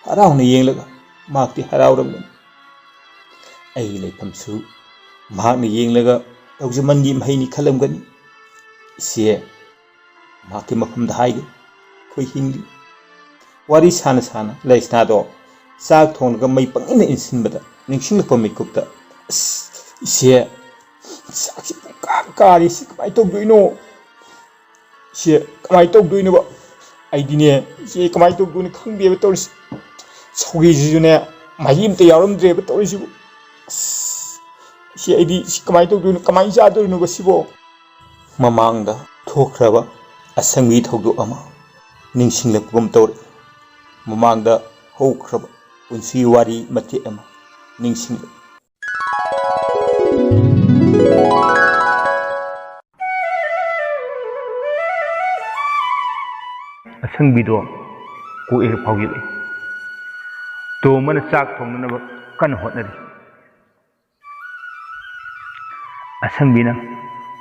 ꯍꯔꯥꯎꯅ ꯌꯦꯡꯂꯒ ꯃꯍꯥꯛꯇꯤ ꯍꯔꯥꯎꯔꯝꯒꯅꯤ꯫ ꯑꯩꯒꯤ ꯂꯩꯐꯝꯁꯨ ꯃꯍꯥꯛꯅ ꯌꯦꯡꯂꯒ ꯇꯧꯖꯃꯟꯒꯤ ꯃꯍꯩꯅꯤ ꯈꯜꯂꯝꯒꯅꯤ꯫ ꯏꯆꯦ, ꯃꯍꯥꯛꯀꯤ ꯃꯐꯝꯗ ꯍꯥꯏꯒꯦ, ꯑꯩꯈꯣꯏ ꯍꯤꯡꯂꯤ꯫ ꯋꯥꯔꯤ ꯁꯥꯅ ꯁꯥꯅ ꯂꯩꯁꯅꯥꯗꯣ ꯆꯥꯛ ꯊꯣꯡꯂꯒ ꯃꯩ ꯄꯪꯏꯟꯗ ꯏꯟꯁꯤꯟꯕꯗ ꯅꯤꯡꯁꯤꯡꯂꯛꯄ ꯃꯤꯀꯨꯞꯇ, "ꯑꯁ, ꯏꯆꯦ, ꯆꯥꯛꯁꯤ ꯄꯨꯡꯀꯥ ꯀꯥꯔꯤ, ꯁꯤ ꯀꯃꯥꯏꯅ ꯇꯧꯗꯣꯏꯅꯣ? ꯏꯆꯦ, ꯀꯃꯥꯏꯅ ꯇꯧꯗꯣꯏꯅꯣꯕ? ꯑꯩꯗꯤꯅꯦ, ꯏꯆꯦ, ꯀꯃꯥꯏꯅ ꯇꯧꯗꯣꯏꯅꯣ ꯈꯪꯗꯦꯕ ꯇꯧꯔꯤꯁꯦ꯫ ꯁꯧꯒ꯭ꯔꯤꯁꯤꯁꯨꯅꯦ, ꯃꯍꯤ ꯑꯝꯇ ꯌꯥꯎꯔꯝꯗ꯭ꯔꯦꯕ ꯇꯧꯔꯤꯁꯤꯕꯨ꯫ ꯑꯁ, ꯏꯆꯦ, ꯑꯩꯗꯤ ꯁꯤ ꯀꯃꯥꯏꯅ ꯇꯧꯗꯣꯏꯅꯣ, ꯀꯃꯥꯏꯅ ꯆꯥꯗꯣꯏꯅꯣꯕ ꯁꯤꯕꯣ? ꯃꯃꯥꯡꯗ ꯊꯣꯛꯈ꯭ꯔꯕ ꯑꯁꯪꯕꯤ ꯊꯧꯗꯣꯛ ꯑꯃ ꯅꯤꯡꯁꯤꯡꯂꯛꯄꯒꯨꯝ ꯇꯧꯔꯛꯏ꯫ ꯃꯃꯥꯡꯗ ꯍꯧꯈ꯭ꯔꯕ ꯄꯨꯟꯁꯤ ꯋꯥꯔꯤ ꯃꯇꯦꯛ ꯑꯃ ꯅꯤꯡꯁꯤꯡꯂꯛꯏ꯫ ꯑꯁꯪꯕꯤꯗꯣ ꯀꯣꯛ ꯍꯦꯛ ꯐꯥꯎꯖꯤꯜꯂꯛꯏ꯫ ꯇꯣꯝꯕꯅ ꯆꯥꯛ ꯊꯣꯡꯅꯅꯕ ꯀꯟꯅ ꯍꯣꯠꯅꯔꯤ꯫ ꯑꯁꯪꯕꯤꯅ,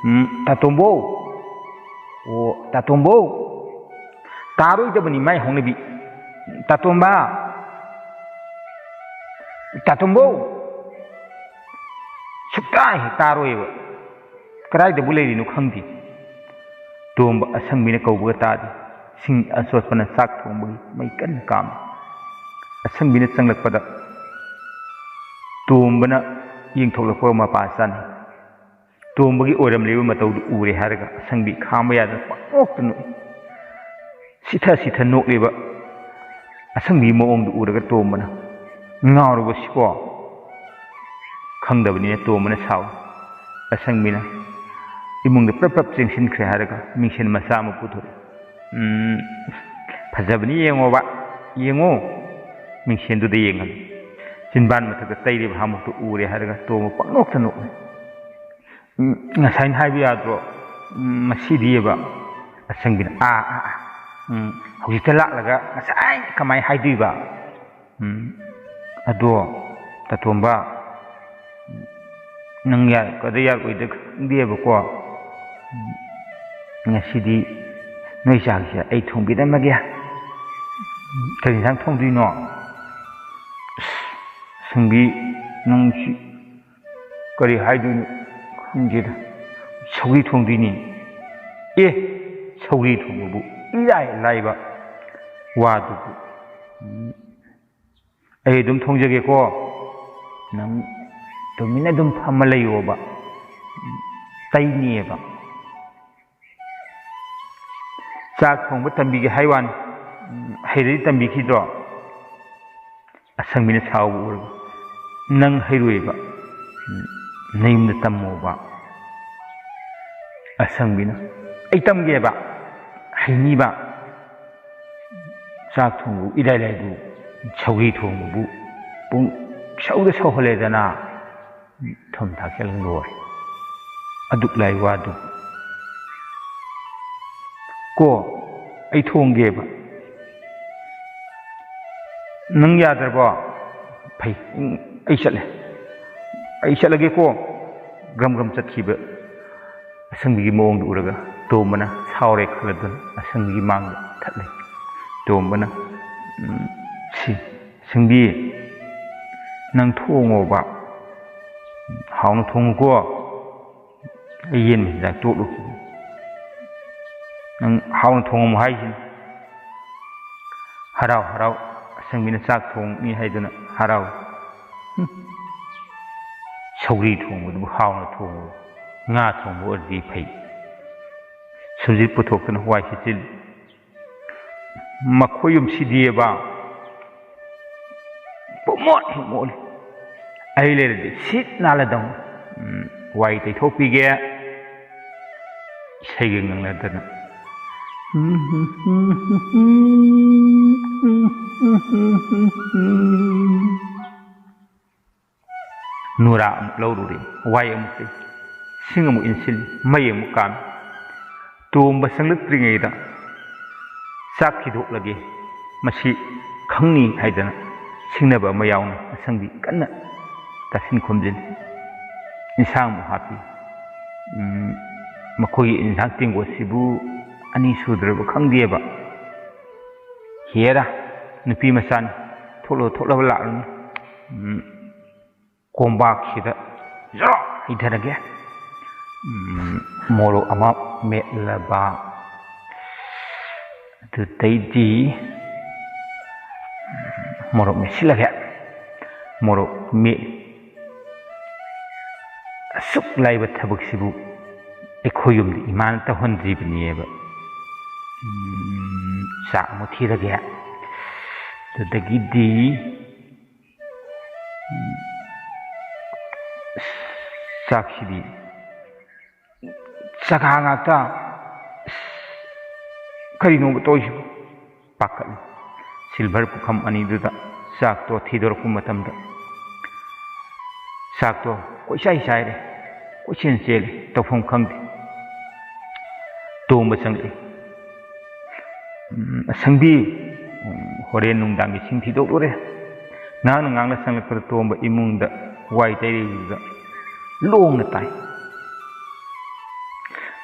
"ꯎꯝ, ꯇꯥꯇꯣꯝꯕꯧ! ꯑꯣ, ꯇꯥꯇꯣꯝꯕꯧ!" ꯇꯥꯔꯣꯏꯗꯕꯅꯤ ꯃꯥꯏ ꯍꯧꯅꯕꯤ꯫ "ꯇꯥꯇꯣꯝꯕ! ꯇꯥꯇꯣꯝꯕꯧ!" ꯁꯨꯛꯇꯥ ꯍꯦꯛ ꯇꯥꯔꯣꯏꯕ꯫ ꯀꯗꯥꯏꯗꯕꯨ ꯂꯩꯔꯤꯅꯣ ꯈꯪꯗꯦ꯫ ꯇꯣꯝꯕ ꯑꯁꯪꯕꯤꯅ ꯀꯧꯕꯒ ꯇꯥꯗꯦ꯫ ꯁꯤꯡ ꯑꯆꯣꯠꯄꯅ ꯆꯥꯛ ꯊꯣꯡꯕꯒꯤ ꯃꯩ ꯀꯟꯅ ꯀꯥꯝꯃꯤ꯫ ꯑꯁꯪꯕꯤꯅ ꯆꯪꯂꯛꯄꯗ ꯇꯣꯝꯕꯅ ꯌꯦꯡꯊꯣꯛꯂꯛꯄꯒ ꯃꯄꯥ ꯆꯥꯅꯩ꯫ ꯇꯣꯝꯕꯒꯤ ꯑꯣꯏꯔꯝꯂꯤꯕ ꯃꯇꯧꯗꯨ ꯎꯔꯦ ꯍꯥꯏꯔꯒ ꯑꯁꯪꯕꯤ ꯈꯥꯡꯕ ꯌꯥꯗꯅ ꯄꯪꯅꯣꯛꯇ ꯅꯣꯛꯏ꯫ ꯁꯤꯊ ꯁꯤꯊ ꯅꯣꯛꯂꯤꯕ ꯑꯁꯪꯕꯤꯒꯤ ꯃꯑꯣꯡꯗꯨ ꯎꯔꯒ ꯇꯣꯝꯕꯅ, "ꯉꯥꯎꯔꯕꯣ ꯁꯤꯕꯣ?" ꯈꯪꯗꯕꯅꯤꯅ ꯇꯣꯝꯕꯅ ꯁꯥꯎꯏ꯫ ꯑꯁꯪꯕꯤꯅ ꯏꯃꯨꯡꯗ ꯄ꯭ꯔꯞ ꯄ꯭ꯔꯞ ꯆꯦꯟꯁꯤꯟꯈ꯭ꯔꯦ ꯍꯥꯏꯔꯒ ꯃꯤꯡꯁꯦꯜ ꯃꯆꯥ ꯑꯃ ꯄꯨꯊꯣꯔꯛꯏ꯫ "ꯎꯝ, ꯐꯖꯕꯅꯤ, ꯌꯦꯡꯉꯣꯕ, ꯌꯦꯡꯉꯣ꯫" ꯃꯤꯡꯁꯦꯜꯗꯨꯗ ꯌꯦꯡꯍꯜꯂꯤ꯫ ꯆꯤꯟꯕꯥꯟ ꯃꯊꯛꯇ ꯇꯩꯔꯤꯕ ꯍꯥꯃꯨꯛꯇꯨ ꯎꯔꯦ ꯍꯥꯏꯔꯒ ꯇꯣꯝꯕ ꯄꯪꯅꯣꯛꯇ ꯅꯣꯛꯏ꯫ "ꯎꯝ, ꯉꯁꯥꯏꯅ ꯍꯥꯏꯕ ꯌꯥꯗ꯭ꯔꯣ? ꯎꯝ, ꯉꯁꯤꯗꯤꯕ?" ꯑꯁꯪꯕꯤꯅ, "ꯑꯥ, ꯑꯥ, ꯑꯥ, ꯎꯝ, ꯍꯧꯖꯤꯛꯇ ꯂꯥꯛꯂꯒ ꯉꯁꯥꯏ ꯀꯃꯥꯏꯅ ꯍꯥꯏꯗꯣꯏꯕ? ꯎꯝ, ꯑꯗꯣ, ꯇꯥꯇꯣꯝꯕ, ꯅꯪ ꯌꯥꯔꯛꯀꯗ꯭ꯔꯥ ꯌꯥꯔꯛꯑꯣꯏꯗ꯭ꯔꯥ ꯈꯪꯗꯦꯕꯀꯣ꯫ ꯎꯝ, ꯉꯁꯤꯗꯤ ꯅꯣꯏ ꯆꯥꯛꯁꯦ ꯑꯩ ꯊꯣꯡꯕꯤꯔꯝꯃꯒꯦ꯫ ꯀꯔꯤ ꯌꯦꯟꯁꯥꯡ ꯊꯣꯡꯗꯣꯏꯅꯣ?" "ꯑꯁ, ꯑꯁꯪꯕꯤ, ꯅꯪꯁꯤ ꯀꯔꯤ ꯍꯥꯏꯗꯣꯏꯅꯣ ꯈꯪꯗꯦꯗ꯫ ꯁꯧꯒ꯭ꯔꯤ ꯊꯣꯡꯗꯣꯏꯅꯤ꯫" "ꯑꯦ, ꯁꯧꯒ꯭ꯔꯤ ꯊꯣꯡꯕꯕꯨ ꯏꯔꯥꯏ ꯂꯥꯏꯕ ꯋꯥꯗꯨꯕꯨ꯫ ꯎꯝ, ꯑꯩ ꯑꯗꯨꯝ ꯊꯣꯡꯖꯒꯦꯀꯣ꯫ ꯅꯪ ꯇꯨꯃꯤꯟꯅ ꯑꯗꯨꯝ ꯐꯝꯃ ꯂꯩꯌꯣꯕ꯫ ꯇꯩꯅꯤꯌꯦꯕ꯫" ꯆꯥꯛ ꯊꯣꯡꯕ ꯇꯝꯕꯤꯒꯦ ꯍꯥꯏ ꯋꯥꯅꯤ, ꯍꯩꯔꯗꯤ ꯇꯝꯕꯤꯈꯤꯗ꯭ꯔꯣ? ꯑꯁꯪꯕꯤꯅ ꯁꯥꯎꯕ ꯎꯔꯒ, "ꯅꯪ ꯍꯩꯔꯣꯏꯕ, ꯅꯌꯨꯝꯗ ꯇꯝꯃꯣꯕ"꯫ ꯑꯁꯪꯕꯤꯅ, "ꯑꯩ ꯇꯝꯒꯦꯕ, ꯍꯩꯅꯤꯕ꯫ ꯆꯥꯛ ꯊꯣꯡꯕꯕꯨ ꯏꯂꯥꯏ ꯂꯥꯏꯕꯨ, ꯁꯧꯒ꯭ꯔꯤ ꯊꯣꯡꯕꯕꯨ ꯄꯨꯡ ꯁꯧꯗ ꯁꯧꯍꯜꯂꯦꯗꯅ, ꯊꯨꯝ ꯊꯥꯛꯆꯜꯂ ꯂꯣꯏꯔꯦ꯫ ꯑꯗꯨꯛ ꯂꯥꯏ ꯋꯥꯗꯨ꯫ ꯀꯣ, ꯑꯩ ꯊꯣꯡꯒꯦꯕ꯫ ꯅꯪ ꯌꯥꯗ꯭ꯔꯕꯣ? ꯐꯩ, ꯎꯝ, ꯑꯩ ꯆꯠꯂꯦ꯫ ꯑꯩ ꯆꯠꯂꯒꯦꯀꯣ"꯫ ꯒ꯭ꯔꯝ ꯒ꯭ꯔꯝ ꯆꯠꯈꯤꯕ ꯑꯁꯪꯕꯤꯒꯤ ꯃꯑꯣꯡꯗꯨ ꯎꯔꯒ ꯇꯣꯝꯕꯅ ꯁꯥꯎꯔꯦ ꯈꯜꯂꯗꯨꯅ ꯑꯁꯪꯕꯤꯒꯤ ꯃꯥꯡꯗ ꯊꯠꯂꯦ꯫ ꯇꯣꯝꯕꯅ, "ꯎꯝ, ꯁꯤ, ꯑꯁꯪꯕꯤ, ꯅꯪ ꯊꯣꯡꯉꯣꯕ꯫ ꯍꯥꯎꯅ ꯊꯣꯡꯉꯨꯀꯣ꯫ ꯑꯩ ꯌꯦꯟ ꯃꯆꯤꯟꯖꯥꯛ ꯇꯣꯠꯂꯨꯈꯤꯒꯦ꯫ ꯅꯪ ꯍꯥꯎꯅ ꯊꯣꯡꯉꯝꯃꯨ ꯍꯥꯏꯁꯤꯅꯤ"꯫ ꯍꯔꯥꯎ ꯍꯔꯥꯎ ꯑꯁꯪꯕꯤꯅ ꯆꯥꯛ ꯊꯣꯡꯅꯤ ꯍꯥꯏꯗꯨꯅ ꯍꯔꯥꯎ꯫ ꯍꯨꯝ꯫ ꯁꯧꯒ꯭ꯔꯤ ꯊꯣꯡꯕꯗꯨꯕꯨ ꯍꯥꯎꯅ ꯊꯣꯡꯉꯨ꯫ ꯉꯥ ꯊꯣꯡꯕ ꯑꯣꯏꯔꯗꯤ ꯐꯩ꯫ ꯁꯨꯝꯁꯤꯠ ꯄꯨꯊꯣꯛꯇꯨꯅ ꯋꯥꯏ ꯁꯤꯠꯆꯤꯜꯂꯤ꯫ ꯃꯈꯣꯏ ꯌꯨꯝꯁꯤꯗꯤꯕ ꯄꯨꯡꯃꯣꯠ ꯍꯦꯛ ꯃꯣꯠꯂꯤ꯫ ꯑꯩ ꯂꯩꯔꯗꯤ ꯁꯤꯠ ꯅꯥꯜꯂꯗꯧꯅꯤ꯫ ꯎꯝ, ꯋꯥꯏ ꯇꯩꯊꯣꯛꯄꯤꯒꯦ꯫ ꯏꯁꯩꯒ ꯉꯪꯅꯗꯅ꯫ ꯅꯨꯔꯥ ꯑꯃꯨꯛ ꯂꯧꯔꯨꯔꯦ, ꯋꯥꯏ ꯑꯃꯨꯛ ꯇꯩ, ꯁꯤꯡ ꯑꯃꯨꯛ ꯏꯟꯁꯤꯜꯂꯤ, ꯃꯩ ꯑꯃꯨꯛ ꯀꯥꯝꯃꯤ꯫ ꯇꯣꯝꯕ ꯆꯪꯂꯛꯇ꯭ꯔꯤꯉꯩꯗ ꯆꯥꯛ ꯊꯤꯗꯣꯛꯂꯒꯦ, ꯃꯁꯤ ꯈꯪꯅꯤ ꯍꯥꯏꯗꯅ ꯁꯤꯡꯅꯕ ꯑꯃ ꯌꯥꯎꯅ ꯑꯁꯪꯕꯤ ꯀꯟꯅ ꯇꯥꯁꯤꯟ ꯈꯣꯝꯖꯤꯜꯂꯤ꯫ ꯏꯟꯁꯥꯡ ꯑꯃꯨꯛ ꯍꯥꯞꯄꯤ꯫ ꯎꯝ, ꯃꯈꯣꯏꯒꯤ ꯏꯟꯁꯥꯡ ꯇꯦꯡꯀꯣꯠꯁꯤꯕꯨ ꯑꯅꯤ ꯁꯨꯗ꯭ꯔꯕ ꯈꯪꯗꯦꯕ꯫ "ꯍꯦꯔꯥ, ꯅꯨꯄꯤ ꯃꯆꯥꯅꯤ, ꯊꯣꯛꯂꯣ, ꯊꯣꯛꯂꯕ ꯂꯥꯛꯂꯅꯤ"꯫ ꯎꯝ, ꯀꯣꯝꯄꯥꯛꯁꯤꯗ ꯖꯔꯣ ꯍꯩꯊꯔꯒꯦ꯫ ꯎꯝ, ꯃꯣꯔꯣꯛ ꯑꯃ ꯃꯦꯠꯂꯕ, ꯑꯗꯨꯗꯩꯗꯤ ꯃꯣꯔꯣꯛ ꯃꯦꯠꯁꯤꯜꯂꯒꯦ꯫ ꯃꯣꯔꯣꯛ ꯃꯦꯠ-, ꯑꯁꯨꯛ ꯂꯥꯏꯕ ꯊꯕꯛꯁꯤꯕꯨ ꯑꯩꯈꯣꯏ ꯌꯨꯝꯗ ꯏꯃꯥꯅ ꯇꯧꯍꯟꯗ꯭ꯔꯤꯕꯅꯦꯕ꯫ ꯎꯝ, ꯆꯥꯛ ꯑꯃꯨꯛ ꯊꯤꯔꯒꯦ꯫ ꯑꯗꯨꯗꯒꯤꯗꯤ, ꯎꯝ, ꯆꯥꯛꯁꯤꯗꯤ ꯆꯒꯥ ꯉꯥꯛꯇ꯫ ꯀꯔꯤꯅꯣꯕ ꯇꯧꯔꯤꯁꯤꯕꯣ? ꯄꯥꯈꯠꯂꯤ꯫ ꯁꯤꯜꯚꯔ ꯄꯨꯈꯝ ꯑꯅꯤꯗꯨꯗ ꯆꯥꯛꯇꯣ ꯊꯤꯗꯣꯔꯛꯄ ꯃꯇꯝꯗ, ꯆꯥꯛꯇꯣ ꯀꯣꯏꯆꯥꯏ ꯆꯥꯏꯔꯦ, ꯀꯣꯏꯆꯦꯟ ꯆꯦꯜꯂꯦ, ꯇꯧꯐꯝ ꯈꯪꯗꯦ꯫ ꯇꯣꯝꯕ ꯆꯪꯂꯛꯏ꯫ "ꯎꯝ, ꯑꯁꯪꯕꯤ, ꯎꯝ, ꯍꯣꯔꯦꯟ ꯅꯨꯡꯗꯥꯡꯒꯤ ꯁꯤꯡ ꯊꯤꯗꯣꯛꯂꯨꯔꯦ?" ꯉꯥꯡꯅ ꯉꯥꯡꯅ ꯆꯪꯂꯛꯄꯗ ꯇꯣꯝꯕ ꯏꯃꯨꯡꯗ ꯋꯥꯏ ꯇꯩꯔꯤꯕꯗꯨꯗ ꯂꯣꯡꯅ ꯇꯥꯏ꯫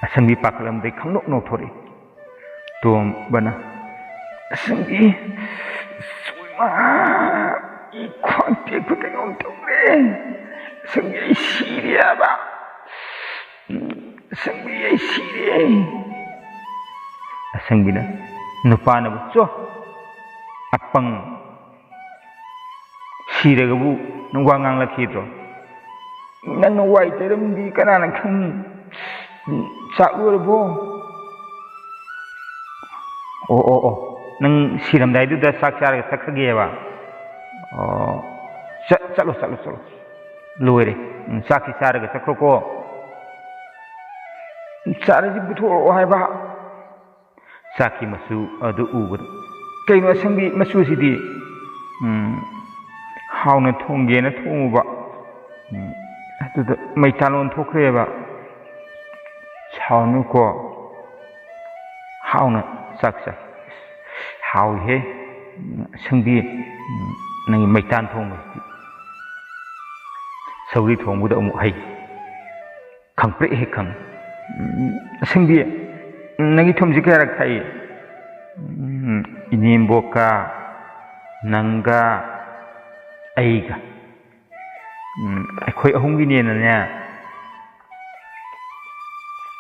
ꯑꯁꯪꯕꯤ ꯄꯥꯈꯠꯂꯝꯗꯩ ꯈꯪꯅꯣꯛ ꯅꯣꯛꯊꯣꯔꯛꯏ꯫ ꯇꯣꯝꯕꯅ, "ꯑꯁꯪꯕꯤ, ꯁꯣꯏꯃ, ꯑꯩ ꯈ꯭ꯋꯥꯡ ꯇꯦꯛꯄ ꯀꯩꯅꯣꯝ ꯇꯧꯔꯦ꯫ ꯑꯁꯪꯕꯤ, ꯑꯩ ꯁꯤꯔꯦ ꯍꯥꯏꯕ꯫ ꯎꯝ, ꯑꯁꯪꯕꯤ, ꯑꯩ ꯁꯤꯔꯦ꯫" ꯑꯁꯪꯕꯤꯅ, "ꯅꯨꯄꯥꯅꯕꯨ ꯆꯣ, ꯑꯄꯪ, ꯁꯤꯔꯒꯕꯨ ꯅꯪ ꯋꯥ ꯉꯥꯡꯂꯛꯈꯤꯗ꯭ꯔꯣ? ꯅꯪꯅ ꯋꯥꯏ ꯇꯩꯔꯝꯗꯤ ꯀꯅꯥꯅ ꯈꯪꯅꯤ? ꯆꯥꯛ ꯂꯣꯏꯔꯕꯣ? ꯑꯣ, ꯑꯣ, ꯑꯣ, ꯅꯪ ꯁꯤꯔꯝꯗꯥꯏꯗꯨꯗ ꯆꯥꯛ ꯆꯥꯔꯒ ꯆꯠꯈ꯭ꯔꯒꯦꯕ? ꯑꯣ, ꯆꯠ-, ꯆꯠꯂꯣ, ꯆꯠꯂꯣ, ꯆꯠꯂꯣ꯫ ꯂꯣꯏꯔꯦ꯫ ꯎꯝ, ꯆꯥꯛꯇꯤ ꯆꯥꯔꯒ ꯆꯠꯈ꯭ꯔꯣꯀꯣ꯫" "ꯆꯥꯔꯁꯤ ꯄꯨꯊꯣꯔꯛꯑꯣ ꯍꯥꯏꯕ꯫" ꯆꯥꯛꯀꯤ ꯃꯆꯨ ꯑꯗꯨ ꯎꯕꯗ, "ꯀꯩꯅꯣ ꯑꯁꯪꯕꯤ ꯃꯆꯨꯁꯤꯗꯤ?" "ꯎꯝ, ꯍꯥꯎꯅ ꯊꯣꯡꯒꯦꯅ ꯊꯣꯡꯉꯨꯕ, ꯎꯝ, ꯑꯗꯨꯗ ꯃꯩꯇꯥꯟ ꯑꯣꯟꯊꯣꯛꯈ꯭ꯔꯦꯕ꯫" "ꯁꯥꯎꯅꯨꯀꯣ, ꯍꯥꯎꯅ ꯆꯥꯛ ꯆꯥ꯫" "ꯍꯥꯎꯏꯍꯦ, ꯎꯝ, ꯑꯁꯪꯕꯤ, ꯎꯝ, ꯅꯪꯒꯤ ꯃꯩꯇꯥꯟ ꯊꯣꯡꯕꯁꯤꯗꯤ꯫ ꯁꯧꯒ꯭ꯔꯤ ꯊꯣꯡꯕꯗ ꯑꯃꯨꯛ ꯍꯩ꯫ ꯈꯪꯄ꯭ꯔꯦꯛ ꯍꯦꯛ ꯈꯪꯉꯤ꯫" "ꯎꯝ, ꯑꯁꯪꯕꯤ, ꯅꯪꯒꯤ ꯊꯨꯝꯁꯤ ꯀꯌꯥꯔꯛ ꯊꯥꯛꯏ?" "ꯎꯝ, ꯏꯅꯦꯝꯕꯣꯛꯀ, ꯅꯪꯒ, ꯑꯩꯒ, ꯎꯝ, ꯑꯩꯈꯣꯏ ꯑꯍꯨꯝꯒꯤꯅꯦꯅꯅꯦ,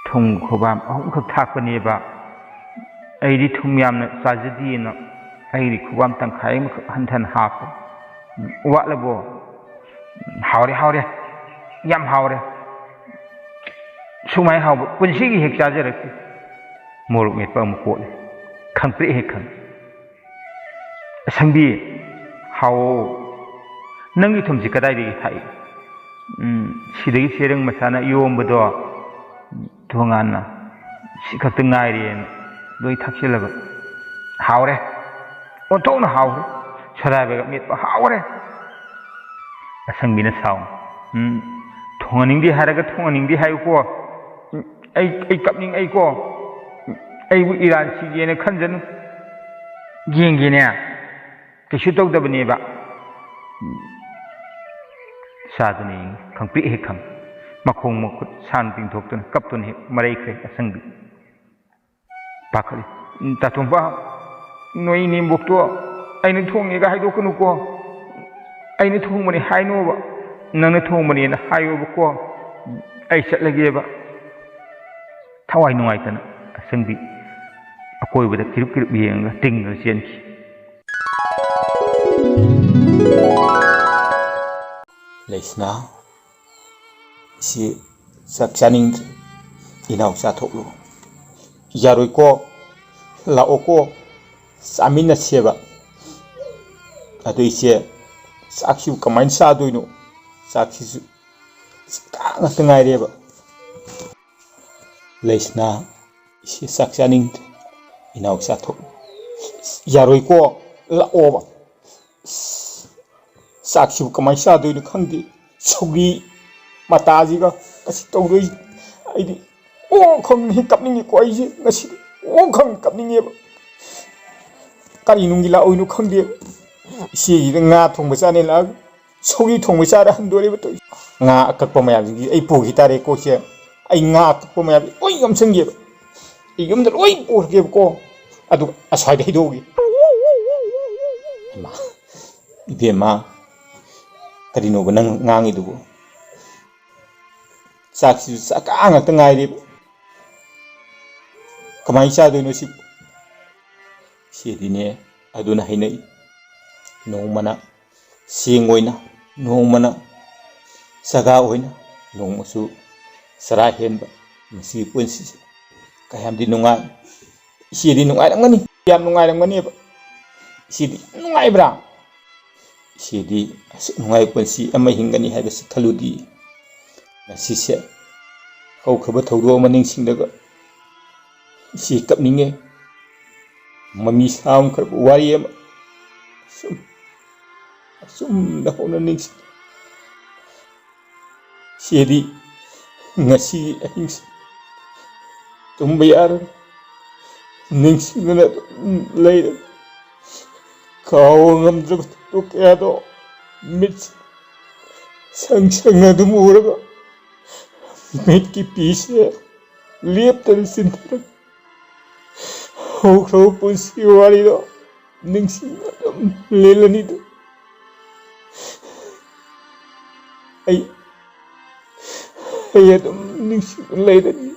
ꯊꯨꯝ ꯈꯨꯕꯥꯝ ꯑꯍꯨꯝꯈꯛ ꯊꯥꯛꯄꯅꯦꯕ꯫ ꯑꯩꯗꯤ ꯊꯨꯝ ꯌꯥꯝꯅ ꯆꯥꯖꯗꯦꯅ ꯑꯩꯗꯤ ꯈꯨꯕꯥꯝ ꯇꯪꯈꯥꯏ ꯑꯃꯈꯛ ꯍꯟꯊꯅ ꯍꯥꯞꯄ꯫ ꯎꯝ, ꯋꯥꯠꯂꯕꯣ?" "ꯍꯥꯎꯔꯦ, ꯍꯥꯎꯔꯦ, ꯌꯥꯝ ꯍꯥꯎꯔꯦ꯫ ꯁꯨꯃꯥꯏ ꯍꯥꯎꯕ ꯄꯨꯟꯁꯤꯒꯤ ꯍꯦꯛ ꯆꯥꯖꯔꯛꯇꯦ꯫" ꯃꯣꯔꯣꯛ ꯃꯦꯠꯄ ꯑꯃꯨꯛ ꯀꯣꯠꯂꯦ꯫ ꯈꯪꯄ꯭ꯔꯦꯛ ꯍꯦꯛ ꯈꯪꯉꯤ꯫ "ꯑꯁꯪꯕꯤ, ꯍꯥꯎꯑꯣ꯫ ꯅꯪꯒꯤ ꯊꯨꯝꯁꯤ ꯀꯗꯥꯏꯗꯒꯤ ꯊꯥꯛꯏ?" "ꯎꯝ, ꯁꯤꯗꯒꯤ ꯆꯦꯔꯪ ꯃꯆꯥꯅ ꯌꯣꯝꯕꯗꯣ, ꯇꯣꯉꯥꯟꯅ ꯁꯤ ꯈꯛꯇ ꯉꯥꯏꯔꯦꯅ ꯂꯣꯏ ꯊꯥꯛꯆꯤꯜꯂꯕ꯫ ꯍꯥꯎꯔꯦ꯫ ꯑꯣꯟꯊꯣꯛꯅ ꯍꯥꯎꯔꯦ꯫ ꯁꯣꯗꯥ ꯕꯥꯏꯒꯞ ꯃꯦꯠꯄ ꯍꯥꯎꯔꯦ꯫" ꯑꯁꯪꯕꯤꯅ ꯁꯥꯎꯅ, "ꯎꯝ, ꯊꯣꯡꯍꯟꯅꯤꯡꯗꯦ ꯍꯥꯏꯔꯒ ꯊꯣꯡꯍꯟꯅꯤꯡꯗꯦ ꯍꯥꯏꯌꯨꯀꯣ꯫ ꯎꯝ, ꯑꯩ, ꯑꯩ ꯀꯞꯅꯤꯡꯉꯛꯏꯀꯣ꯫ ꯎꯝ, ꯑꯩꯕꯨ ꯏꯔꯥꯟ ꯁꯤꯒꯦꯅ ꯈꯟꯖꯅꯨ꯫ ꯌꯦꯡꯒꯦꯅꯦ꯫ ꯀꯩꯁꯨ ꯇꯧꯗꯕꯅꯦꯕ꯫" ꯆꯥꯗꯨꯅ ꯌꯦꯡꯉꯤ꯫ ꯈꯪꯄ꯭ꯔꯦꯛ ꯍꯦꯛ ꯈꯪꯉꯤ꯫ ꯃꯈꯣꯡ ꯃꯈꯨꯠ ꯁꯥꯡꯅ ꯇꯤꯡꯊꯣꯛꯇꯨꯅ ꯀꯞꯇꯨꯅ ꯍꯦꯛ ꯃꯔꯩꯈ꯭ꯔꯦ ꯑꯁꯪꯕꯤ꯫ ꯄꯥꯈꯠꯂꯤ꯫ "ꯎꯝ, ꯇꯥꯇꯣꯝꯕ, ꯅꯣꯏ ꯏꯅꯦꯝꯕꯣꯛꯇꯣ ꯑꯩꯅ ꯊꯣꯡꯉꯦꯒ ꯍꯥꯏꯗꯣꯛꯀꯅꯨꯀꯣ꯫ ꯑꯩꯅ ꯊꯣꯡꯕꯅꯦ ꯍꯥꯏꯅꯣꯕ꯫ ꯅꯪꯅ ꯊꯣꯡꯕꯅꯦꯅ ꯍꯥꯏꯌꯣꯕꯀꯣ꯫ ꯑꯩ ꯆꯠꯂꯒꯦꯕ꯫" ꯊꯋꯥꯏ ꯅꯨꯡꯉꯥꯏꯇꯅ ꯑꯁꯪꯕꯤ ꯑꯀꯣꯏꯕꯗ ꯀꯤꯔꯨꯞ ꯀꯤꯔꯨꯞ ꯌꯦꯡꯉꯒ ꯇꯤꯡꯗꯨꯅ ꯆꯦꯟꯈꯤ꯫ ꯂꯩꯁꯅꯥ, ꯏꯆꯦ ꯆꯥꯛ ꯆꯥꯅꯤꯡꯗ꯭ꯔꯦ꯫ ꯏꯅꯥꯎ ꯆꯥꯊꯣꯛꯂꯨ꯫ ꯌꯥꯔꯣꯏꯀꯣ, ꯂꯥꯛꯑꯣꯀꯣ, ꯆꯥꯃꯤꯟꯅꯁꯦꯕ꯫ ꯑꯗꯨ ꯏꯆꯦ, ꯆꯥꯛꯁꯤꯕꯨ ꯀꯃꯥꯏꯅ ꯆꯥꯗꯣꯏꯅꯣ? ꯆꯥꯛꯁꯤꯁꯨ ꯆꯥꯛ ꯉꯥꯛꯇ ꯉꯥꯏꯔꯦꯕ꯫ ꯂꯩꯁꯅꯥ, ꯏꯆꯦ ꯆꯥꯛ ꯆꯥꯅꯤꯡꯗ꯭ꯔꯦ꯫ ꯏꯅꯥꯎ ꯆꯥꯊꯣꯛ꯫ ꯌꯥꯔꯣꯏꯀꯣ, ꯂꯥꯛꯑꯣꯕ꯫ ꯆꯥꯛꯁꯤꯕꯨ ꯀꯃꯥꯏꯅ ꯆꯥꯗꯣꯏꯅꯣ ꯈꯪꯗꯦ꯫ ꯁꯧꯒ꯭ꯔꯤ ꯃꯇꯥꯁꯤꯒ ꯑꯁꯤ ꯇꯧꯗꯣꯏꯁꯤ꯫ ꯑꯩꯗꯤ ꯑꯣ ꯈꯪꯉꯦ ꯀꯞꯅꯤꯡꯉꯤꯀꯣ ꯑꯩꯁꯦ ꯉꯁꯤꯗꯤ꯫ ꯑꯣ ꯈꯪꯉꯦ ꯀꯞꯅꯤꯡꯉꯦꯕ꯫ ꯀꯔꯤ ꯅꯨꯡꯒꯤ ꯂꯥꯛꯑꯣꯏꯅꯣ ꯈꯪꯗꯦ꯫ ꯏꯆꯦꯒꯤꯗ ꯉꯥ ꯊꯣꯡꯕ ꯆꯥꯅꯦ ꯂꯥꯛꯑꯒ ꯁꯧꯒ꯭ꯔꯤ ꯊꯣꯡꯕ ꯆꯥꯔ ꯍꯟꯗꯣꯔꯦꯕ ꯇꯧꯔꯤꯁꯦ꯫ ꯉꯥ ꯑꯀꯛꯄ ꯃꯌꯥꯝꯁꯤꯡꯁꯤ ꯑꯩ ꯄꯨꯈꯤ ꯇꯥꯔꯦꯀꯣ ꯏꯆꯦ꯫ ꯑꯩ ꯉꯥ ꯑꯀꯛꯄ ꯃꯌꯥꯝꯁꯤ ꯂꯣꯏ ꯌꯣꯝꯁꯤꯟꯒꯦꯕ꯫ ꯑꯩ ꯌꯨꯝꯗ ꯂꯣꯏ ꯄꯨꯔꯒꯦꯕꯀꯣ꯫ ꯑꯗꯨꯒ ꯑꯁ꯭ꯋꯥꯏꯗ ꯍꯩꯗꯣꯛꯑꯒꯦ꯫ ꯏꯃꯥ, ꯏꯕꯦꯝꯃ, ꯀꯔꯤꯅꯣꯕ ꯅꯪ ꯉꯥꯡꯉꯤꯗꯨꯕꯨ? ꯆꯥꯛꯁꯤꯁꯨ ꯆꯥꯛꯀꯥ ꯉꯥꯛꯇ ꯉꯥꯏꯔꯦꯕ꯫ ꯀꯃꯥꯏꯅ ꯆꯥꯗꯣꯏꯅꯣ ꯁꯤꯕꯨ? ꯁꯤꯗꯤꯅꯦ ꯑꯗꯨꯅ ꯍꯩꯅꯩ꯫ ꯅꯣꯡꯃꯅ ꯆꯦꯡ ꯑꯣꯏꯅ, ꯅꯣꯡꯃꯅ ꯆꯒꯥ ꯑꯣꯏꯅ, ꯅꯣꯡꯃꯁꯨ ꯆꯔꯥ ꯍꯦꯟꯕ꯫ ꯃꯁꯤꯒꯤ ꯄꯨꯟꯁꯤꯁꯦ ꯀꯌꯥꯝꯗꯤ ꯅꯨꯡꯉꯥꯏ꯫ ꯏꯆꯦꯗꯤ ꯅꯨꯡꯉꯥꯏꯔꯝꯒꯅꯤ, ꯌꯥꯝ ꯅꯨꯡꯉꯥꯏꯔꯝꯒꯅꯦꯕ꯫ ꯏꯆꯦꯗꯤ ꯌꯥꯝ ꯅꯨꯡꯉꯥꯏꯕ꯭ꯔꯥ? ꯏꯆꯦꯗꯤ ꯑꯁꯨꯛ ꯅꯨꯡꯉꯥꯏꯕ ꯄꯨꯟꯁꯤ ꯑꯃ ꯍꯤꯡꯒꯅꯤ ꯍꯥꯏꯕꯁꯤ ꯈꯜꯂꯨꯗꯤ꯫ ꯉꯁꯤꯁꯦ ꯍꯧꯈ꯭ꯔꯕ ꯊꯧꯗꯣꯛ ꯑꯃ ꯅꯤꯡꯁꯤꯡꯂꯒ ꯏꯆꯦ ꯀꯞꯅꯤꯡꯉꯦ꯫ ꯃꯃꯤ ꯁꯥꯝꯈ꯭ꯔꯕ ꯋꯥꯔꯤ ꯑꯃ ꯁꯨꯝ ꯑꯆꯨꯝꯕ ꯍꯧꯅ ꯅꯤꯡꯁꯤꯡ꯫ ꯏꯆꯦꯗꯤ ꯉꯁꯤ ꯑꯍꯤꯡꯁꯦ ꯇꯨꯝꯕ ꯌꯥꯔꯣꯏ꯫ ꯅꯤꯡꯁꯤꯡꯗꯨꯅ ꯑꯗꯨꯝ ꯂꯩꯔꯦ꯫ ꯀꯥꯎꯕ ꯉꯝꯗ꯭ꯔꯕ ꯊꯧꯗꯣꯛ ꯀꯌꯥꯗꯣ ꯃꯤꯠ ꯁꯪ ꯁꯪꯅ ꯑꯗꯨꯝ ꯎꯔꯒ ꯃꯤꯠꯀꯤ ꯄꯤꯁꯦ ꯂꯦꯞꯇꯅ ꯆꯤꯟꯊꯔꯒ ꯍꯧꯈ꯭ꯔꯕ ꯄꯨꯟꯁꯤꯒꯤ ꯋꯥꯔꯤꯗꯣ ꯅꯤꯡꯁꯤꯡꯅ ꯑꯗꯨꯝ ꯂꯦꯜꯂꯅꯤꯗ꯫ ꯑꯩ ꯑꯩ ꯑꯗꯨꯝ ꯅꯤꯡꯁꯤꯡꯗꯨꯅ ꯂꯩꯔꯅꯤ꯫